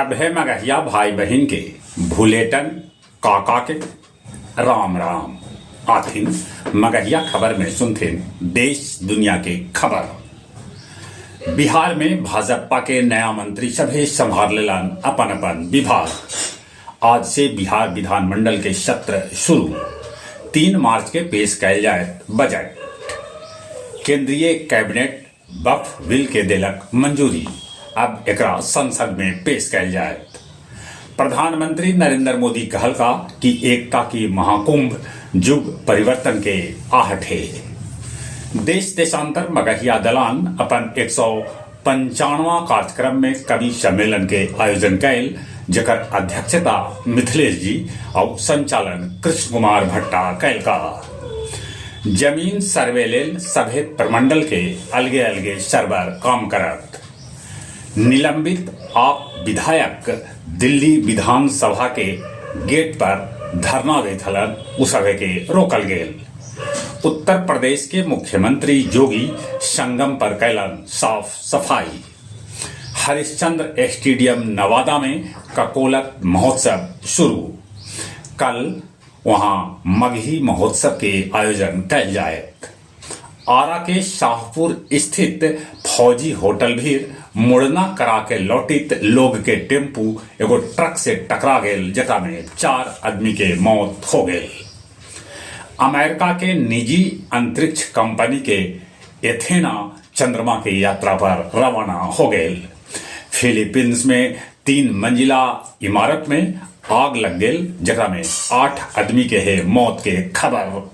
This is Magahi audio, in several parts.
सभे मगहिया भाई बहिन के भुलेटन काका के राम राम। आथिन मगहिया खबर में सुनथिन देश दुनिया के खबर। बिहार में भाजपा के नया मंत्री सभे संभाल लेलन अपन अपन विभाग। आज से बिहार विधानमंडल के सत्र शुरू। 3 मार्च के पेश कयल जायत बजट। केंद्रीय कैबिनेट वक्फ बिल के देलक मंजूरी, अब एकरा संसद में पेश कयल जायत। प्रधानमंत्री नरेंद्र मोदी कहलका कि एकता की महाकुंभ जुग परिवर्तन के आहट हे। देश देशांतर मगहिया दलान अपन 195वां कार्यक्रम में कवि सम्मेलन के आयोजन कैल, जेकर अध्यक्षता मिथिलेश जी और संचालन कृष्ण कुमार भट्टा कैलका। जमीन सर्वे लेल सभे प्रमंडल के अलगे अलगे सर्वर काम करत। निलंबित आप विधायक दिल्ली विधानसभा के गेट पर धरना देत हलन, उ सभे के रोकल गेल। उत्तर प्रदेश के मुख्यमंत्री योगी संगम पर कैलन साफ सफाई। हरिश्चंद्र स्टेडियम नवादा में ककोलत महोत्सव शुरू। कल वहां मगही महोत्सव के आयोजन कैल जायत। आरा के शाहपुर स्थित फौजी होटल भीर मुड़ना करा के लौटित लोग के टेम्पू एगो ट्रक से टकरा गेल, जेकरा में 4 आदमी के मौत हो गेल। अमेरिका के निजी अंतरिक्ष कंपनी के एथेना चंद्रमा के यात्रा पर रवाना हो गेल। फिलीपींस में 3 मंजिला इमारत में आग लग गेल, जेकरा में 8 आदमी के है मौत के खबर।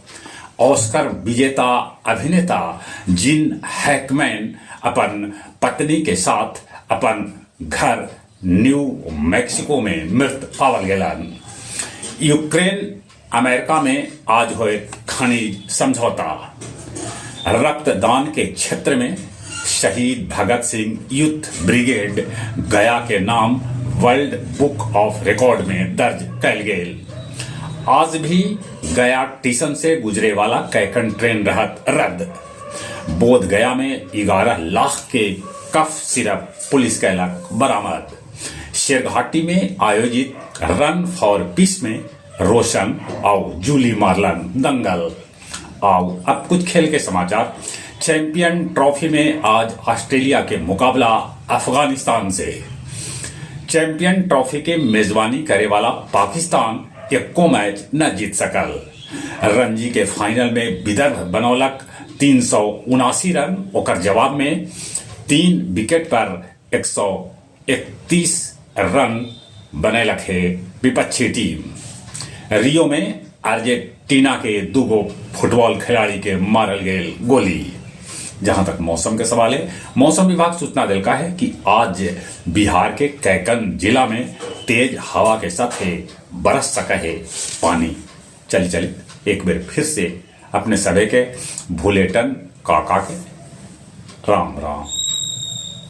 ऑस्कर विजेता अभिनेता जिन हैकमैन अपन पत्नी के साथ अपन घर न्यू मैक्सिको में मृत पावल गेलन। यूक्रेन अमेरिका में आज होए खनिज समझौता। रक्तदान के क्षेत्र में शहीद भगत सिंह यूथ ब्रिगेड गया के नाम वर्ल्ड बुक ऑफ रिकॉर्ड में दर्ज कैल गेल। आज भी गया स्टेशन से गुजरे वाला कैकन ट्रेन रहत रद्द। बोध गया में 11 लाख के कफ सिरप पुलिस कैलक बरामद। शेरघाटी में आयोजित रन फॉर पीस में रोशन और जूली मार्लन दंगल। आओ अब कुछ खेल के समाचार। चैंपियन ट्रॉफी में आज ऑस्ट्रेलिया के मुकाबला अफगानिस्तान से। चैंपियन ट्रॉफी के मेजबानी करे वाला पाकिस्तान एको मैच न जीत सकल। रणजी के फाइनल में विदर्भ बनौलक 379 रन, ओकर जवाब में 3 विकेट पर 131 रन बनैलक है विपक्षी टीम। रियो में अर्जेंटीना के 2 फुटबॉल खिलाड़ी के मारल गेल गोली। जहां तक मौसम के सवाल है, मौसम विभाग सूचना दिलका है कि आज बिहार के कैकन जिला में तेज हवा के साथ बरस सका है पानी। चल चल एक बार फिर से अपने सभे के भुलेटन काका के राम राम।